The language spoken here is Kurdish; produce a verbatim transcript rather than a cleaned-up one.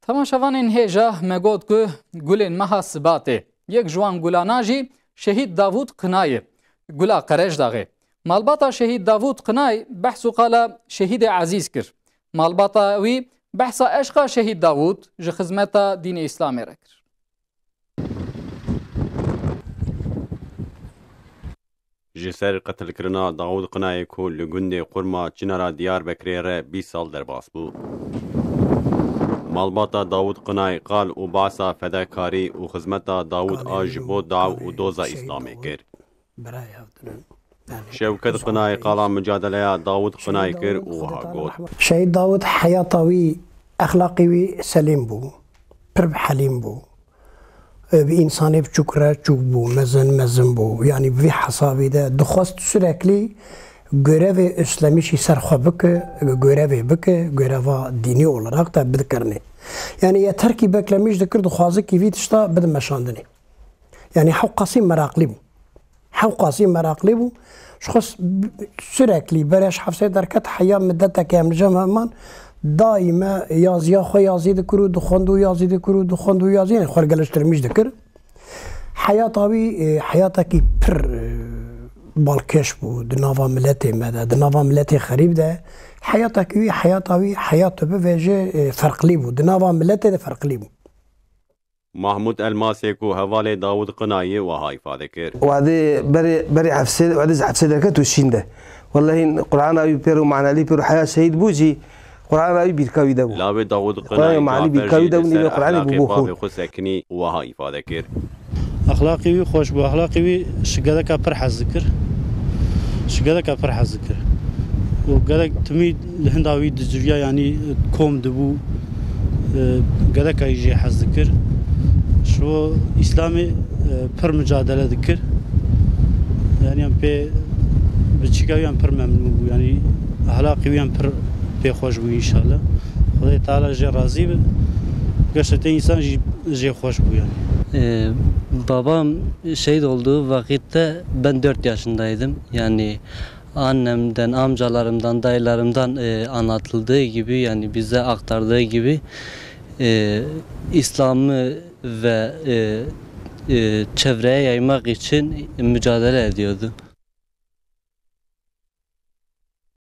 Temaşevanên hêja, me got ku gulên meha Sibatê, yek ji wan gulana jî Şehîd Davûd Qinay e, gula Qerejdaxê. Malbata Şehîd Davûd Qinay behs û qala Şehîdê Ezîz kir. Malbata wî behsa eşqa Şehîd Davûd ji xizmeta dînê Îslamê re kir. Ji ser qetilkirina Dawûd Qinayê ku li gundê Qurma Çinara Diyarbekirê re bîst sal derbas bû. Malbata Dawûd Qinay qal û behsa fedakarî û xizmeta Dawûd a ji bo daw û doza Îslamê kir. Şewket Qinay qala micadeleya Dawûd Qinay kir û wiha got. Şehîd Dawûd heyata wî, exlaqê wî selîm bû, pir bi helîm bû. Bi însanê biçûk re çûk bû, mezin, mezin bû. Yanî bi vî hesabî de dixwest süreklî görevê üstlenmişî ser xwe bike, görevê bike, göreva dînî olarak te bidikirinê. Yanî yeter kî beklemîş dikir, dixwazikî vî tişta bide meşandinê. Yanî hewqasî meraqlî bû. Hewqasî meraqlî bû. Ji xwe s-, süreklî berê ji hefsê derket heya midetekê em li cem hev man, daîme yaziya xwe yazî dikir û dixwend û yazî dikir û dixwend û yazî, yanî xwe geliştirmîş dikir. Heyata wî, e, heyatekî pir, e, balkêş bû di nava miletê me de, di nava miletê xerîb de. Heyatekî wî, heyata wî, heyat tu bivêje, e, ferqlî bû. Di nava miletê de ferqlî bû. Mahmûd Elmasê ku hevalê Dawûd Qinayê wiha îfade kir. Wadê berê, berê hefsê, wadê ji hefsê derket û şîn de. Wellehî Qur'ana wî pêro, manalî pêro heya şehîd bû jî, Qur'ana wî bîrka wî de bû. Lawê Dawûd Qinayê malî bîrka wî de bû, nîvê Qur'anê bû bû xwe. Axlaqê wî xweş bû, axlaqê wî ji geleka pir hez dikir. Ji geleka pir hez dikir. Û gelek timî li hinda wî dicivya, yanî kom dibû, e, geleka wî jê hez dikir. Ji bo Îslamê, e, pir micadele dikir. Yanî em pê biçîka wî em pir memnûn bû. Yanî axlaqê wî em pir pê xweş bû înşallah. Xwedê Teala jê razî be. Gerçekten însan jî jê xweş bû yanî. Ee, babam şehit olduğu vakitte ben dört yaşındaydım. Yani annemden, amcalarımdan, dayılarımdan, e, anlatıldığı gibi, yani bize aktardığı gibi, e, İslam'ı ve, e, e, çevreye yaymak için mücadele ediyordu.